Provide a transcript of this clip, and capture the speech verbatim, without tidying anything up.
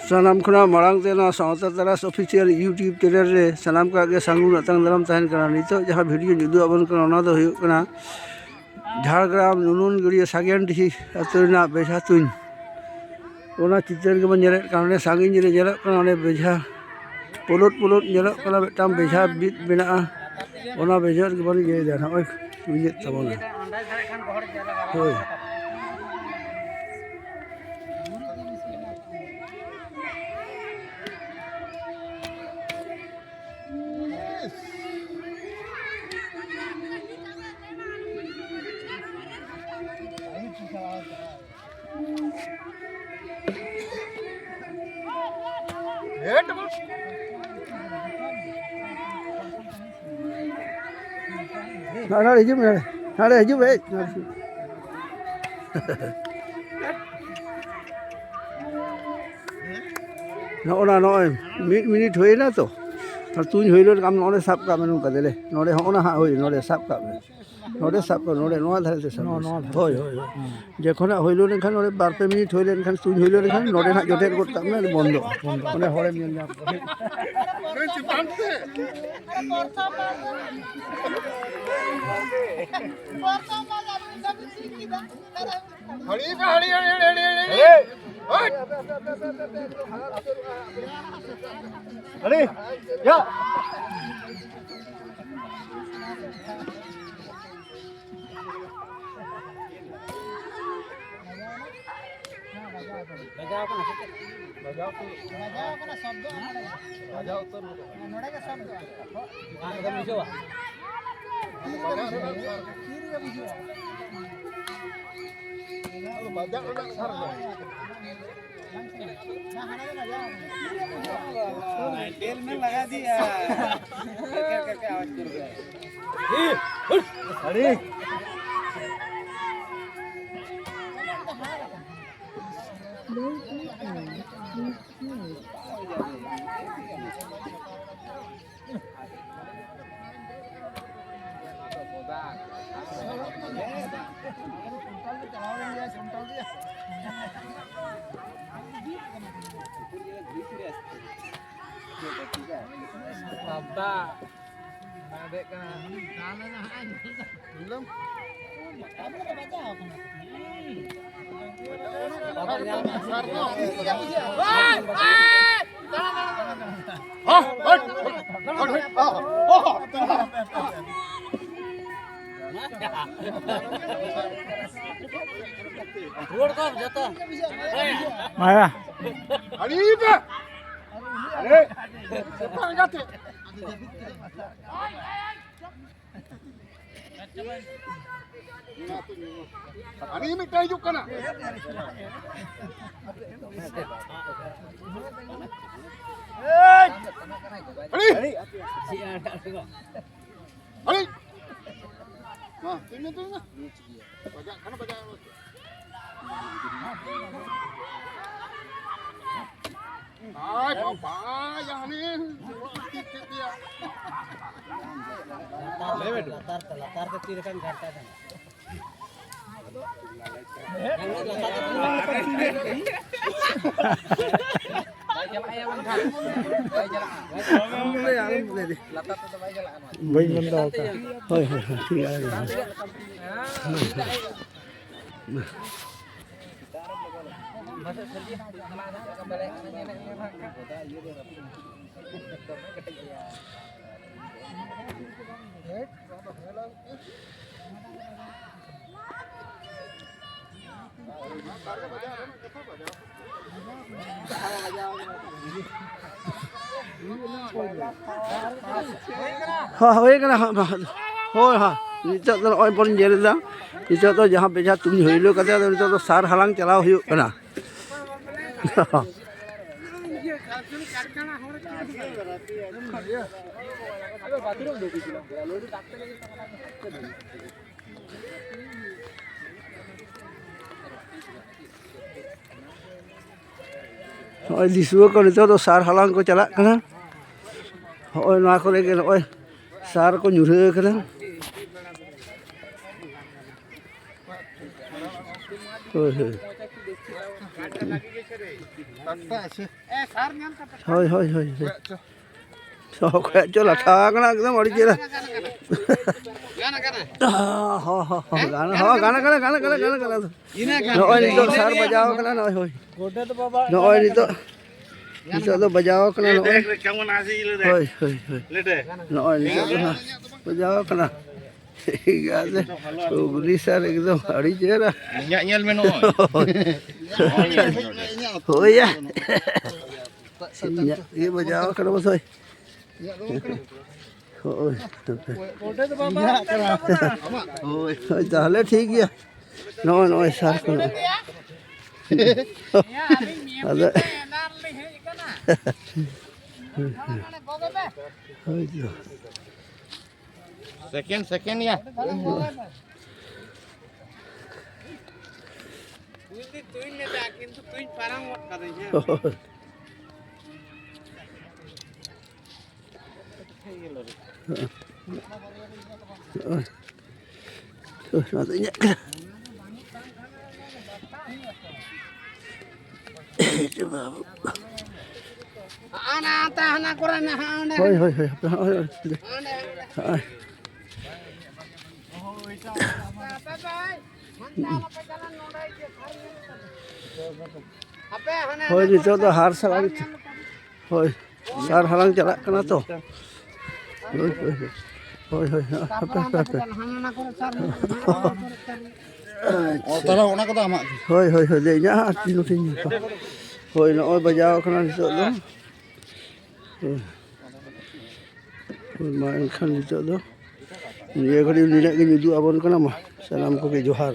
ᱥᱟᱱᱟᱢ ᱠᱷᱚᱱᱟᱜ ᱢᱟᱲᱟᱝ ᱛᱮ ᱱᱚᱣᱟ ᱥᱟᱶᱛᱟ ᱛᱟᱨᱟᱥ ᱚᱯᱷᱤᱥᱤᱭᱟᱞ YouTube ᱪᱮᱱᱮᱞ ᱨᱮ ᱥᱟᱱᱟᱢ ᱠᱚᱣᱟᱜ ᱜᱮ ᱥᱟᱹᱜᱩᱱ ᱟᱛᱟᱝ ᱫᱟᱨᱟᱢ ᱛᱟᱦᱮᱱ ᱠᱟᱱᱟ᱾ ᱱᱤᱛᱚᱜ ᱡᱟᱦᱟᱸ ᱵᱷᱤᱰᱤᱭᱳᱧ ᱩᱫᱩᱜ ᱟᱵᱚᱱ ᱠᱟᱱᱟ, ᱚᱱᱟ ᱫᱚ ᱦᱩᱭᱩᱜ ᱠᱟᱱᱟ ᱡᱷᱟᱲᱜᱨᱟᱢ ᱱᱩᱱᱩᱱ ᱜᱟᱹᱲᱭᱟᱹ ᱥᱟᱜᱮᱱᱰᱤᱦᱤ ᱟᱹᱛᱩ ᱨᱮᱱᱟᱜ ᱵᱮᱡᱷᱟ ᱛᱩᱧ᱾ ᱚᱱᱟ ᱪᱤᱛᱟᱹᱨ ᱜᱮᱵᱚᱱ ᱧᱮᱞᱮᱫ ᱠᱟᱱ, ᱚᱸᱰᱮ ᱥᱟᱺᱜᱤᱧ ᱨᱮ ᱧᱮᱞᱚᱜ ᱠᱟᱱᱟ, ᱚᱸᱰᱮ ᱵᱮᱡᱷᱟ ᱯᱩᱞᱩᱴ ᱯᱩᱞᱩᱴ ᱧᱮᱞᱚᱜ ᱠᱟᱱᱟ, ᱢᱤᱫᱴᱟᱝ ᱵᱮᱡᱷᱟ ᱵᱤᱫ ᱢᱮᱱᱟᱜᱼᱟ᱾ ᱚᱱᱟ ᱵᱮᱡᱷᱟ ᱨᱮᱜᱮ ᱵᱚᱱ ᱤᱭᱟᱹᱭᱮᱫᱟ, ᱱᱚᱜᱼᱚᱭ ᱤᱭᱟᱹᱜ ᱛᱟᱵᱚᱱᱟ᱾ ᱦᱳᱭ᱾ ᱱᱚᱰᱮ ᱦᱤᱡᱩᱜ ᱢᱮ, ᱱᱚᱰᱮ ᱦᱤᱡᱩᱜ ᱢᱮ᱾ ᱱᱚᱜᱼᱚ ᱱᱟ, ᱱᱚᱜᱼᱚᱭ ᱢᱤᱫ ᱢᱤᱱᱤᱴ ᱦᱩᱭᱮᱱᱟ ᱛᱚ, ᱟᱨ ᱛᱩᱧ ᱦᱩᱭ ᱞᱮᱱ ᱟᱢ ᱱᱚᱰᱮ ᱥᱟᱵ ᱠᱟᱜ ᱢᱮ, ᱱᱚᱝᱠᱟ ᱫᱮᱞᱮ, ᱱᱚᱰᱮ ᱦᱚᱸᱜᱼᱚ ᱱᱟ ᱦᱟᱸᱜ ᱦᱩᱭ, ᱱᱚᱰᱮ ᱥᱟᱵ ᱠᱟᱜ ᱢᱮ, ᱱᱚᱰᱮ ᱥᱟᱵ ᱠᱟᱜ ᱢᱮ, ᱱᱚᱰᱮ ᱱᱚᱣᱟ ᱫᱷᱟᱨᱮ ᱛᱮ ᱥᱟᱵ ᱱᱚᱣᱟ, ᱢᱮ᱾ ᱱᱚᱣᱟ ᱫᱷᱟᱨᱮ᱾ ᱦᱳᱭ, ᱦᱳᱭ, ᱦᱳᱭ᱾ ᱦᱮᱸ᱾ ᱡᱚᱠᱷᱚᱱ ᱦᱟᱸᱜ ᱦᱩᱭ ᱞᱮᱱᱠᱷᱟᱱ, ᱱᱚᱰᱮ ᱵᱟᱨ ᱯᱮ ᱢᱤᱱᱤᱴ ᱦᱩᱭ ᱞᱮᱱᱠᱷᱟᱱ, ᱛᱩᱧ ᱦᱩᱭ ᱞᱮᱱᱠᱷᱟᱱ ᱱᱚᱰᱮ ᱦᱟᱸᱜ ᱡᱚᱴᱮᱫ ᱜᱚᱫ ᱠᱟᱜ ᱢᱮ, ᱟᱨ ᱵᱚᱱᱫᱚ᱾ ᱵᱚᱱᱫᱚ᱾ ᱚᱸᱰᱮ ᱦᱚᱲᱮᱢ ᱧᱮᱞ ᱧᱟᱢ ᱠᱚᱣᱟ᱾ ᱦᱟᱹᱲᱤ ᱯᱮ, ᱦᱟᱹᱲᱤ, ᱦᱟᱹᱲᱤ, ᱦᱟᱹᱲᱤ, ᱦᱟᱹᱲᱤ, ᱦᱟᱹᱲᱤ᱾ ᱦᱟᱹᱲᱤ᱾ ᱦᱟᱹᱲᱤ᱾ ᱭᱟ᱾ ᱵᱟᱡᱟᱣ ᱠᱟᱱᱟ ᱥᱮ ᱪᱮᱫ? ᱵᱟᱡᱟᱣ ᱩᱛᱟᱹᱨ᱾ ᱵᱟᱡᱟᱣ ᱠᱟᱱᱟ, ᱥᱚᱵᱫᱚ ᱱᱚᱰᱮ ᱜᱮ᱾ ᱵᱟᱡᱟᱣ ᱩᱛᱟᱹᱨ᱾ ᱱᱚᱰᱮ ᱜᱮ ᱥᱚᱵᱫᱚ᱾ ᱵᱟᱝ ᱜᱮᱢ ᱵᱩᱡᱷᱟᱹᱣᱟ? ᱛᱤ ᱨᱮᱜᱮ ᱵᱩᱡᱷᱟᱹᱣᱟ᱾ ᱛᱤ ᱨᱮᱜᱮ ᱵᱩᱡᱷᱟᱹᱣᱟ᱾ ᱟᱫᱚ ᱵᱟᱡᱟᱜ ᱨᱮᱱᱟᱜ ᱥᱟᱨ ᱫᱚ᱾ ᱵᱟᱝ ᱥᱟᱱᱟ᱾ ᱵᱟᱝ, ᱦᱟᱱᱟ ᱜᱮ ᱵᱟᱡᱟᱣ ᱠᱟᱱᱟ᱾ ᱛᱮᱞ ᱢᱮ ᱞᱟᱜᱟ ᱫᱤᱭᱟ᱾ ᱠᱟᱠᱟ, ᱠᱟᱠᱟ, ᱟᱣᱟᱡ ᱠᱚᱨᱮ᱾ ᱟᱹᱰᱤ᱾ ᱵᱟᱵᱟ, ᱵᱟᱫᱮᱜ ᱠᱟᱱᱟ᱾ ᱨᱩᱣᱟᱹᱲ ᱠᱚ ᱡᱚᱛᱚ᱾ ᱢᱟᱭᱟ᱾ ᱟᱹᱰᱤ ᱯᱮ᱾ ᱟᱨᱮ, ᱥᱮᱛᱟᱜ ᱮᱸᱜᱟᱛᱮ᱾ ᱟᱹᱰᱤ ᱢᱤᱫᱴᱟᱝ ᱦᱤᱡᱩᱜ ᱠᱟᱱᱟ᱾ ᱟᱹᱰᱤ᱾ ᱟᱹᱰᱤ᱾ ᱢᱟ, ᱛᱤᱸᱜᱩ, ᱛᱤᱸᱜᱩ᱾ ᱵᱟᱡᱟᱜ ᱠᱟᱱᱟ, ᱵᱟᱡᱟᱜ ᱠᱟᱱᱟ᱾ ᱟᱭ ᱵᱟᱵᱟ, ᱭᱟ ᱦᱟᱹᱱᱤ ᱛᱤᱨ ᱠᱮᱫ ᱫᱮᱭᱟ᱾ ᱞᱟᱛᱟᱨ ᱛᱮ, ᱞᱟᱛᱟᱨ ᱛᱮ ᱛᱤᱨ ᱠᱷᱟᱱ ᱜᱷᱟᱱᱴᱟ ᱠᱟᱱᱟ᱾ ᱵᱟᱹᱧ ᱢᱮᱱ ᱫᱟ᱾ ᱦᱳᱭ, ᱦᱳᱭ, ᱦᱳᱭ, ᱴᱷᱤᱠ ᱜᱮᱭᱟ᱾ ᱦᱳᱭ, ᱦᱳᱭ ᱠᱟᱱᱟ, ᱦᱳᱭ, ᱦᱳᱭ᱾ ᱱᱤᱛᱚᱜ ᱫᱚ ᱱᱚᱜᱼᱚᱭ ᱵᱚᱱ ᱧᱮᱞ ᱮᱫᱟ, ᱱᱤᱛᱚᱜ ᱫᱚ ᱡᱟᱦᱟᱸ ᱵᱮᱡᱷᱟ ᱛᱩᱧ ᱦᱩᱭᱞᱳ ᱠᱟᱛᱮ, ᱟᱫᱚ ᱱᱤᱛᱚᱜ ᱫᱚ ᱥᱟᱨ ᱦᱟᱞᱟᱝ ᱪᱟᱞᱟᱣ ᱦᱩᱭᱩᱜ ᱠᱟᱱᱟ᱾ ᱱᱚᱜᱼᱚᱭ ᱫᱤᱥᱩᱣᱟᱹ ᱠᱚ ᱱᱤᱛᱚᱜ ᱫᱚ ᱥᱟᱨ ᱦᱟᱞᱟᱝ ᱠᱚ ᱪᱟᱞᱟᱜ ᱠᱟᱱᱟ᱾ ᱦᱚᱸᱜᱼᱚᱭ ᱱᱚᱣᱟ ᱠᱚᱨᱮ ᱜᱮ ᱱᱚᱜᱼᱚᱭ ᱥᱟᱨ ᱠᱚ ᱧᱩᱨᱦᱟᱹ ᱟᱠᱟᱱᱟ᱾ ᱦᱳᱭ, ᱦᱳᱭ᱾ ᱦᱳᱭ, ᱦᱳᱭ, ᱦᱳᱭ, ᱦᱳᱭ᱾ ᱥᱚ ᱠᱷᱚᱡ ᱪᱚ ᱞᱟᱴᱷᱟ ᱠᱟᱱᱟ ᱮᱠᱫᱚᱢ ᱟᱹᱰᱤ ᱪᱮᱦᱨᱟ᱾ ᱦᱚᱸ, ᱦᱚᱸ, ᱦᱚᱸ, ᱦᱚᱸ, ᱜᱟᱱ, ᱦᱚᱸ, ᱜᱟᱱ ᱠᱟᱱᱟ, ᱜᱟᱱ ᱠᱟᱱᱟ, ᱜᱟᱱ ᱠᱟᱱᱟ, ᱜᱟᱱ ᱠᱟᱱᱟ᱾ ᱱᱚᱜᱼᱚᱭ ᱱᱤᱛᱚᱜ ᱥᱟᱨ ᱵᱟᱡᱟᱣ ᱠᱟᱱᱟ, ᱱᱚᱜᱼᱚᱭ, ᱦᱳᱭ᱾ ᱱᱚᱜᱼᱚᱭ ᱱᱤᱛᱚᱜ, ᱱᱤᱛᱚᱜ ᱫᱚ ᱵᱟᱡᱟᱣ ᱠᱟᱱᱟ, ᱱᱚᱜᱼᱚᱭ᱾ ᱦᱳᱭ, ᱦᱳᱭ, ᱦᱳᱭ᱾ ᱱᱚᱜᱼᱚᱭ ᱱᱤᱛᱚᱜ ᱫᱚ ᱦᱟᱸᱜ ᱵᱟᱡᱟᱣ ᱠᱟᱱᱟ᱾ ᱴᱷᱤᱠ ᱟᱪᱷᱮ, ᱩᱜᱽᱱᱤ ᱥᱟᱨ ᱮᱠᱫᱚᱢ ᱟᱹᱰᱤ ᱪᱮᱦᱨᱟ᱾ ᱤᱧᱟᱹᱜ ᱧᱮᱞ ᱢᱮ ᱱᱚᱜᱼᱚᱭ᱾ ᱦᱳᱭ᱾ ᱦᱳᱭᱭᱟ᱾ ᱤᱧᱟᱹᱜ ᱜᱮ ᱵᱟᱡᱟᱣ ᱠᱟᱱᱟ ᱵᱚᱥᱚᱭ᱾ ᱦᱳᱭ᱾ ᱦᱳᱭ, ᱛᱟᱦᱞᱮ ᱴᱷᱤᱠ ᱜᱮᱭᱟ᱾ ᱱᱚᱜᱼᱚᱭ, ᱱᱚᱜᱼᱚᱭ ᱥᱟᱨ ᱠᱚ ᱱᱚᱜᱼᱚᱭ᱾ ᱟᱫᱚ ᱦᱳᱭ ᱛᱚ᱾ ᱥᱮᱠᱮᱱᱰ, ᱥᱮᱠᱮᱱᱰ ᱭᱟ᱾ ᱛᱩᱧ ᱫᱚᱧ ᱛᱩᱧ ᱞᱮᱫᱟ, ᱠᱤᱱᱛᱩ ᱛᱩᱧ ᱯᱟᱨᱚᱢ ᱜᱚᱫ ᱠᱟᱫᱟᱹᱧ, ᱦᱮᱸ᱾ ᱱᱚᱣᱟ ᱫᱚ ᱤᱧᱟᱹᱜ ᱠᱟᱱᱟ᱾ ᱦᱟᱱᱟ ᱛᱟ ᱦᱟᱱᱟ ᱠᱚᱨᱮ ᱱᱟᱦᱟᱜ ᱚᱸᱰᱮ᱾ ᱦᱳᱭ, ᱦᱳᱭ, ᱦᱳᱭ, ᱦᱟᱯᱮ, ᱦᱳᱭ, ᱦᱳᱭ, ᱦᱳᱭ᱾ ᱦᱳᱭ᱾ ᱦᱟᱯᱮ ᱦᱟᱱᱮ ᱦᱳᱭ, ᱦᱟᱱᱟ ᱱᱤᱛᱚᱜ ᱫᱚ ᱠᱚᱨᱮ ᱦᱟᱨ ᱥᱟᱞᱟᱜ ᱦᱟᱨ ᱧᱮᱞ ᱠᱚᱢ᱾ ᱦᱳᱭ, ᱥᱟᱨ ᱦᱟᱞᱟᱝ ᱪᱟᱞᱟᱜ ᱠᱟᱱᱟ ᱛᱚ᱾ ᱦᱳᱭ, ᱦᱳᱭ, ᱦᱳᱭ, ᱦᱳᱭ, ᱦᱟᱯᱮ, ᱛᱟᱨᱯᱚᱨᱮ ᱦᱟᱯᱮ, ᱦᱟᱱᱛᱮ ᱦᱟᱯᱮ᱾ ᱪᱟᱞᱟᱜ, ᱦᱟᱱᱟ ᱱᱟᱠᱷᱟ ᱠᱚᱨᱮ ᱥᱟᱨ ᱢᱮᱱᱟᱜᱼᱟ, ᱱᱟᱣᱟ ᱠᱚᱨᱮ ᱥᱟᱨ ᱢᱮᱱᱟᱜᱼᱟ᱾ ᱚ, ᱛᱟᱦᱚᱞᱮ ᱚᱱᱟ ᱠᱚᱫᱚ ᱟᱢᱟᱜ ᱜᱮ? ᱦᱳᱭ, ᱦᱳᱭ, ᱦᱳᱭ, ᱞᱟᱹᱭ ᱤᱧᱟᱹᱜ ᱦᱟᱸᱜ ᱟᱨ ᱛᱤᱱ ᱦᱚᱸ ᱛᱤᱧ ᱦᱟᱛᱟᱣᱟ᱾ ᱦᱳᱭ, ᱱᱚᱜᱼᱚᱭ ᱵᱟᱡᱟᱣ ᱠᱟᱱᱟ ᱱᱤᱛᱚᱜ ᱫᱚ᱾ ᱦᱳᱭ᱾ ᱦᱳᱭ, ᱢᱟ ᱮᱱᱠᱷᱟᱱ ᱱᱤᱛᱚᱜ ᱫᱚ ᱱᱤᱭᱟᱹ ᱜᱷᱟᱹᱲᱤᱡ ᱱᱤᱱᱟᱹᱜ ᱜᱤᱧ ᱩᱫᱩᱜ ᱟᱵᱚᱱ ᱠᱟᱱᱟ᱾ ᱢᱟ, ᱥᱟᱱᱟᱢ ᱠᱚᱜᱮ ᱡᱚᱦᱟᱨ᱾